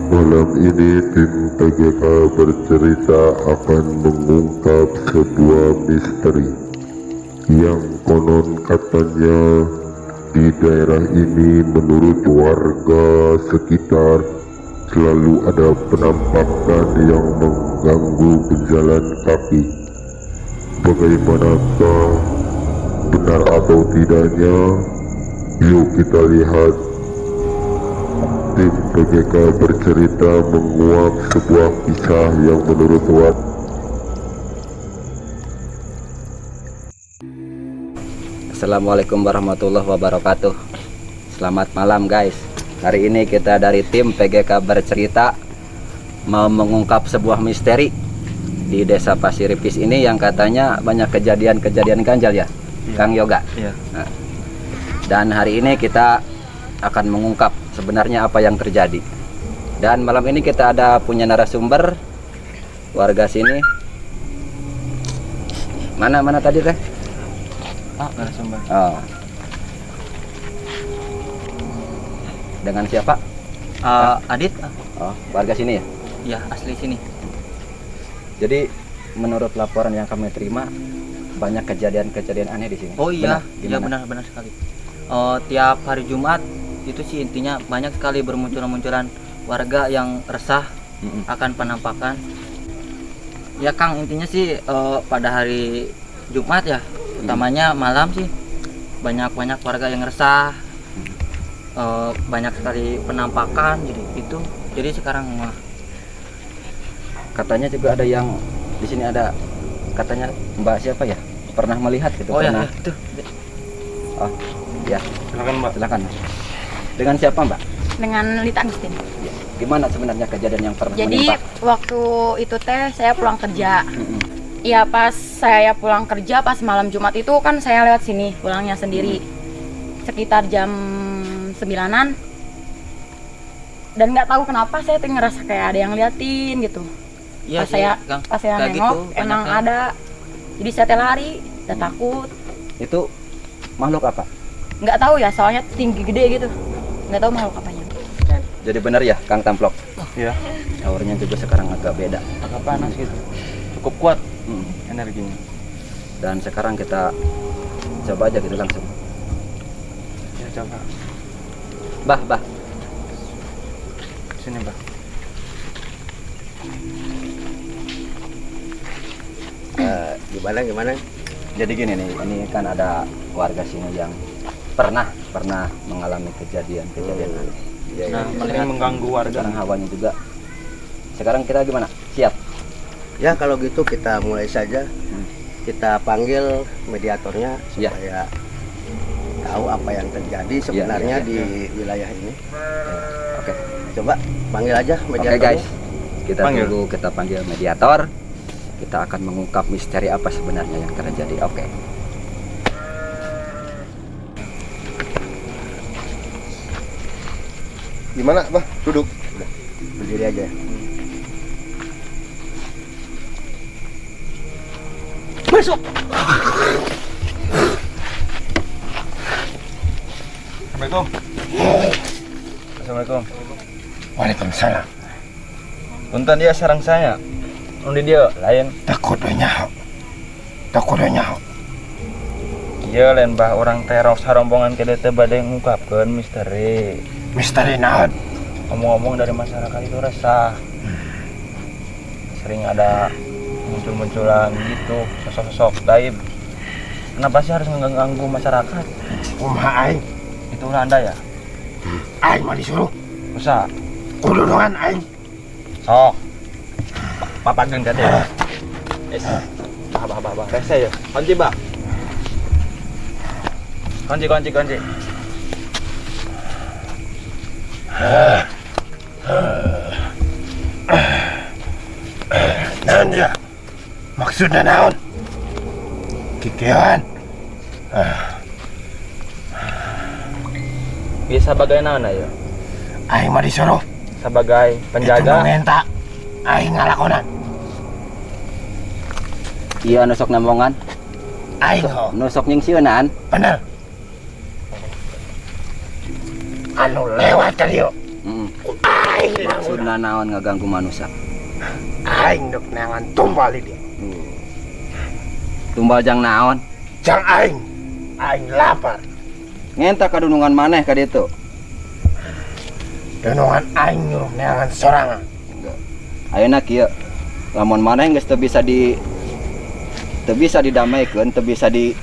Malam ini tim PGK bercerita akan mengungkap sebuah misteri yang konon katanya di daerah ini menurut warga sekitar selalu ada penampakan yang mengganggu pejalan kaki. Bagaimanakah benar atau tidaknya? Yuk kita lihat. Tim PGK bercerita menguak sebuah kisah yang menurut warga Assalamualaikum warahmatullahi wabarakatuh. Selamat malam, guys. Hari ini kita dari tim PGK bercerita mau mengungkap sebuah misteri di Desa Pasiripis ini yang katanya banyak kejadian-kejadian ganjal ya, Iya. Kang Yoga. Iya. Nah, dan hari ini kita akan mengungkap sebenarnya apa yang terjadi. Dan malam ini kita ada punya narasumber warga sini. Mana mana tadi teh? Ah, narasumber. Oh. Dengan siapa? Adit. Oh, warga sini ya? Ya, asli sini. Jadi menurut laporan yang kami terima banyak kejadian-kejadian aneh di sini. Oh iya, Benar? iya Gimana?, benar benar sekali. Tiap hari Jumat itu sih intinya banyak sekali bermunculan-munculan warga yang resah akan penampakan. Ya Kang, intinya sih pada hari Jumat ya, utamanya malam sih banyak-banyak warga yang resah. Banyak sekali penampakan, jadi itu. Jadi sekarang mah Katanya juga ada yang di sini, ada katanya Mbak siapa ya? Pernah melihat gitu, Oh ya, pernah. Ya, itu. Oh, ya. Silakan, Mbak. Silakan. Dengan siapa, Mbak? Dengan Lita Agustin. Ya. Gimana sebenarnya kejadian yang pernah Jadi menimpa? waktu itu teh saya pulang kerja. Iya, pas saya pulang kerja pas malam Jumat itu kan saya lewat sini pulangnya sendiri. Sekitar jam 9-an. Dan nggak tahu kenapa saya tuh ngerasa kayak ada yang liatin gitu. Iya Pas sih, saya Kang. pas saya Kayak nengok gitu, emang banyaknya. ada. Jadi saya teh lari, udah takut. Itu makhluk apa? Nggak tahu ya, soalnya tinggi gede gitu. Nggak tahu makhluk apanya. Jadi benar ya, Kang Tamplok? Iya. Auranya juga sekarang agak beda. Agak panas gitu. Cukup kuat energinya. Dan sekarang kita coba aja gitu langsung. Ya, coba. Bah, bah. Sini, Mbak. Gimana gimana? Jadi gini nih, ini kan ada warga sini yang pernah pernah mengalami kejadian-kejadian aneh. Iya, Nah, iya. Sering mengganggu warga. Sekarang hawanya juga. Sekarang kita gimana? Siap? Ya kalau gitu kita mulai saja. Kita panggil mediatornya supaya tahu apa yang terjadi sebenarnya iya. di wilayah ini. Oke. Coba panggil aja Oke mediatornya. guys, kita Panggil. tunggu, kita panggil mediator. Kita akan mengungkap misteri apa sebenarnya yang terjadi. Oke. Gimana, Bah? Duduk. Berdiri aja. Masuk. Assalamualaikum. Assalamualaikum. Waalaikumsalam. Punten dia sareng saya. Undi dia lain. Takut nyaho. Takut nyaho. Iya lain, bah, orang terok sarombongan ke teh bade ngungkapkeun misteri. Misteri naon? Ngomong-ngomong dari masyarakat itu resah. Sering ada muncul-munculan gitu, sosok-sosok gaib. Kenapa sih harus mengganggu masyarakat? Kumaha aing? Itulah Anda ya. Aing mah disuruh. Usah. Kudu doangan aing. Sok. Papageun ka teh. Es. Bah, bah, bah, bah. Rese ya. Kunci, bah. Kunci, kunci, kunci. Naon ya? Maksudnya naon? Kikean. Bisa sebagai naon ayo? Aing mah disuruh. Sebagai Itu penjaga. nu ngenta. Aing ngalakonan. Iya, nu sok nembongan, Aing ho. nu sok nyingsieunan. Bener. Anu lewat ka dieu. Aing Maksudna naon ngaganggu manusia? Aing dek neangan tumbal di dieu. Tumbal jang naon? Jang aing. Aing lapar. Ngenta kadunungan maneh ka ditu. Dunungan aing nyuruh neangan sorangan. Ayeuna kieu. Lamun maneh geus teu bisa di teu bisa didamaikeun, teu bisa di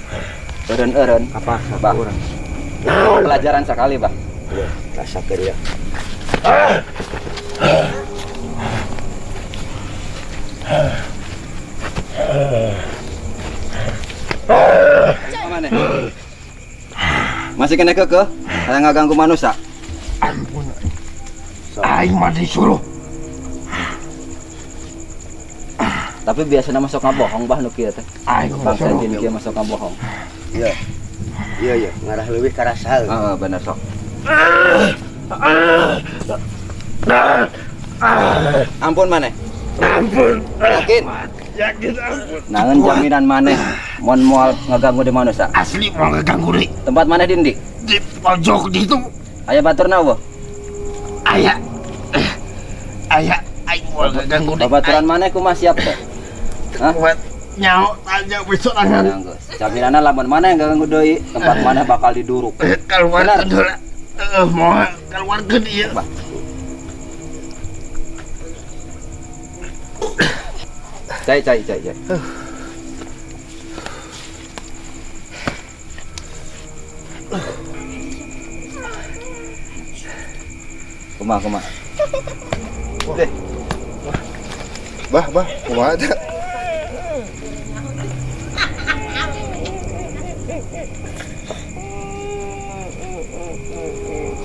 eureun-eureun. Apa? Bah. Urang. Naon? Pelajaran sekali, Bah. Ya, rasakeun ya. Maneh. Masih kena kekeh? Hayang ngaganggu manusia. Ampun. Aing mah disuruh. Tapi biasanya masuk ngabohong bah nu kieu teh. Aing mah Bangsa disuruh. jin kieu masuk ngabohong. Iya. Iya, iya, ngarah leuwih ka rasa. Heeh, bener sok. Ampun maneh. Ampun. Yakin? Yakin ampun. Naon jaminan maneh mun moal ngaganggu di manusia? Asli mau ngeganggu deui. Tempat maneh di endi? Di pojok di itu. Aya baturna eueuh? Aya. Aya aing mau ngeganggu deui. Babaturan maneh kumaha siap teh? Hah? Kuat nyaho tanya besok tangan. Geus. Jaminanna lamun maneh ngaganggu deui, tempat maneh bakal diduruk. Keluar Benar. heula. Moal keluarkeun ieu. Bah. Cai cai cai cai. Kumaha kumaha. Deh. Bah, bah, kumaha teh?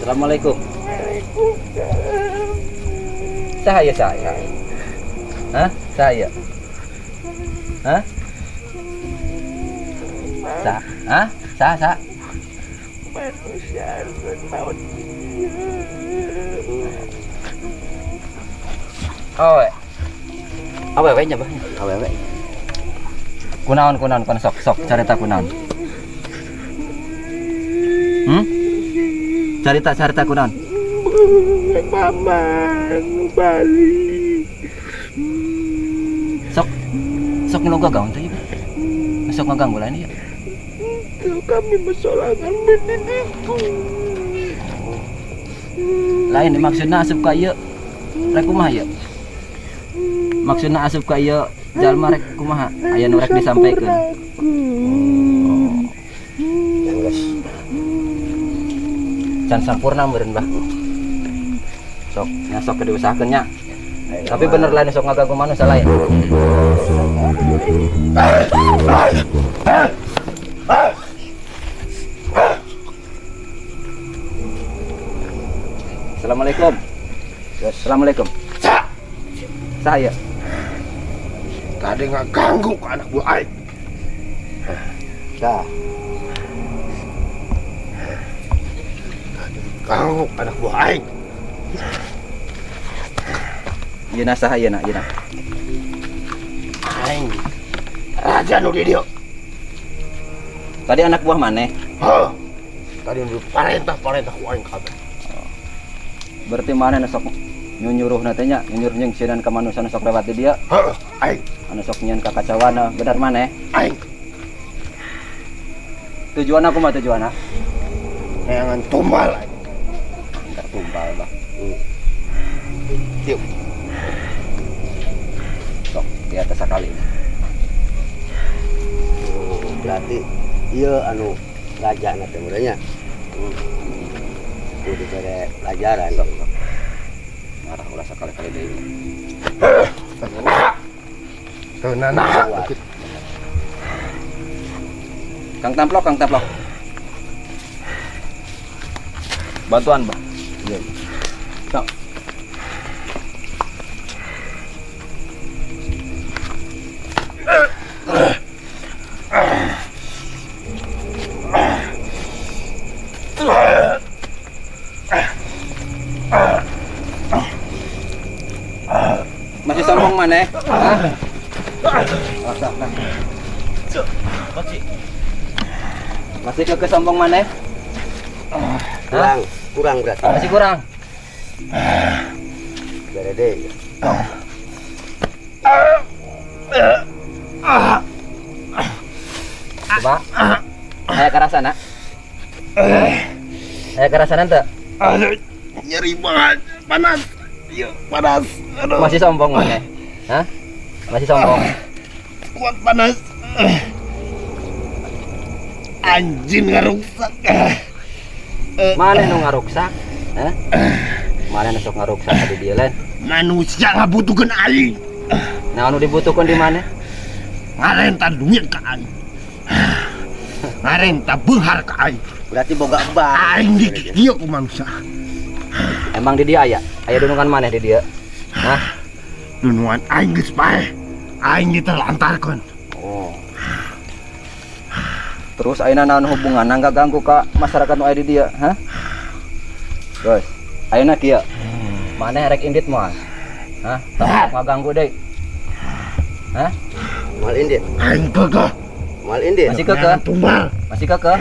Assalamualaikum. Saya saya. Hah? Saya. Hah? Sa? Hah? Sa sa. Manusia maut. Oh. Awewe nya bah. Awewe. Kunaon kunaon kun sok sok carita kunaon. Carita carita kunaon. Mama balik. Sok sok nu gagaun teh ieu. Sok ngaganggu lain ieu. Itu kami mesorangan benediku. Lain maksudna asup ka ieu. Rek kumaha ieu? Maksudna asup ka ieu jalma rek kumaha? Aya nu rek disampaikeun. Oh. Geus. Can sampurna meureun bah. Sok nya sok diusahakeun nya. Tapi bener lain sok ngaganggu manusia lain. Assalamualaikum. Assalamualaikum. Saya. Tadi ngaganggu ke anak buah aing. Dah. Tadi ganggu anak buah aing. Yeuna saha yeuna yeuna? Aing. Raja nu di dieu. Tadi anak buah maneh? Heuh. Tadi nu parentah-parentah ku aing kabeh. Berarti maneh nu sok nyuruh teh nya, nyuruh jeung sieun ka manusia nu sok lewat di dieu. Heuh, aing. Anu sok nyieun kakacauan, bener maneh? Aing. Tujuan aku mah tujuan ah. Neangan tumbal aing. Enggak tumbal, Bah. Yuk. Sok di atas sekali. Oh, berarti ieu anu raja na teh meureun nya. Kudu dibere pelajaran. Sok sok. Ngarah ulah sekali-kali deui. Teu nana. Kang Tamplok, Kang Tamplok. Bantuan, Bah. Iya. Sok. Masih sombong maneh? Hah? Masih ke sombong maneh? Pulang. Kurang berarti. Masih kurang. Bere deui. Coba. Aya karasana? Aya karasana teu? Aduh, nyeri banget, panas. Iya, panas. Aduh. Masih sombong maneh? Hah? Masih sombong? Kuat panas. Anjing ngaruksak. Maneh nu ngaruksak? Hah? Maneh nu sok ngaruksak di dieu lain? Manusia ngabutuhkeun aing. Nah, anu dibutuhkeun di mana? Ngarenta duit ka aing. Ngarenta beunghar ka aing. Berarti boga bank. Aing di kieu ku manusia. Emang di dia aya? Aya dunungan maneh di dieu? Hah? Dunungan aing geus paeh. Aing diterlantarkeun. Oh. Terus ayeuna naon hubunganna ganggu ka masyarakat nu aya di dieu, hah? Geus, ayeuna kieu. Maneh rek indit moal? Hah? Tong ngaganggu deui. Hah? Moal indit. Aing kekeh. Moal indit. Masih kekeh? Tumbal. Masih kekeh?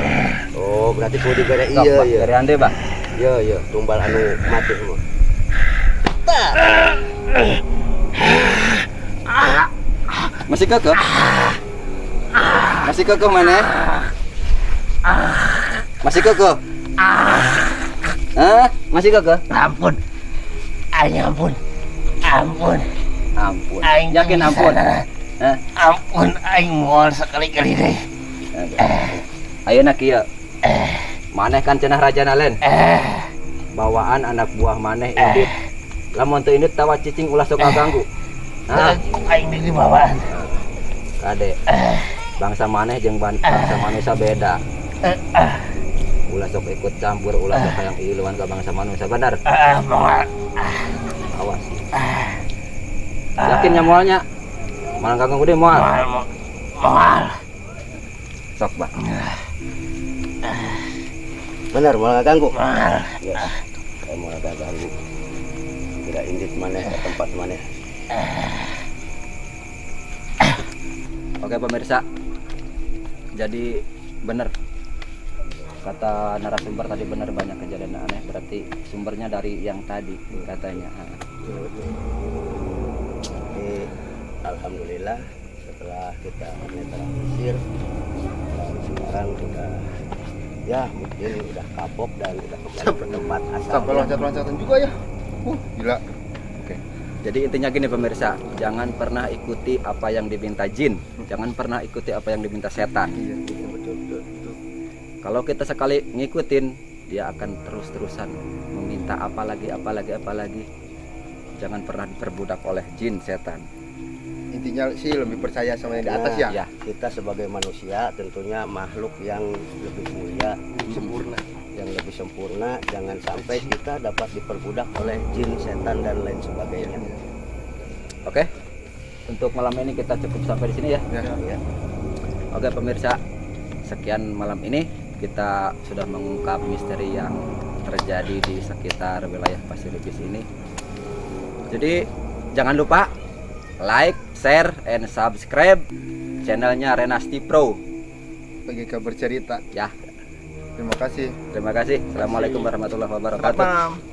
Oh, berarti kudu dibere Sok, iya Bah, iya. berean deui, Bah. Iya iya, tumbal anu mati semua. Masih kekeh? Masih kekeh maneh? Masih kekeh? Hah? Masih kekeh? Ampun. Aing ampun. Ampun. Ampun. Aing Yakin ampun? Hah? Ampun aing moal sekali-kali deui. Ayeuna kieu. Maneh kan cenah rajana lain. Bawaan anak buah maneh indit. Lamun teu indit tawa cicing ulah sok ngaganggu. Hah? Aing di bawaan. Kade. Bangsa maneh jeung bangsa manusia beda. Ulah sok ikut campur, ulah sok hayang iluan ka bangsa manusia, benar? Moal. Awas. Yakin nya moalnya? Moal ganggu deui moal. Moal. Moal. Sok, Bah. Benar, moal ngaganggu. Moal. Ya. Kayak moal ngaganggu. Tidak indit maneh ke tempat maneh. Oke pemirsa, jadi benar kata narasumber tadi, benar banyak kejadian aneh, berarti sumbernya dari yang tadi katanya. Jadi alhamdulillah setelah kita netralisir dan sekarang udah ya mungkin udah kapok dan udah kembali ke tempat asalnya. Sampai loncat-loncatan juga ya. Gila. Oke. Jadi intinya gini pemirsa, jangan pernah ikuti apa yang diminta jin, jangan pernah ikuti apa yang diminta setan. Iya, betul, betul, betul. Kalau kita sekali ngikutin, dia akan terus-terusan meminta apa lagi, apa lagi, apa lagi. Jangan pernah diperbudak oleh jin, setan. Intinya sih lebih percaya sama yang di atas ya. Ya. Kita sebagai manusia tentunya makhluk yang lebih mulia, sempurna, yang lebih sempurna. Jangan sampai kita dapat diperbudak oleh jin, setan dan lain sebagainya. Oke, untuk malam ini kita cukup sampai di sini ya. Ya. Ya. Oke pemirsa, sekian malam ini kita sudah mengungkap misteri yang terjadi di sekitar wilayah Pasir Lipis ini. Jadi jangan lupa like, share, and subscribe channelnya Renasti Pro. PGK bercerita. Ya. Terima kasih. Terima kasih. Assalamualaikum warahmatullahi wabarakatuh. Selamat malam.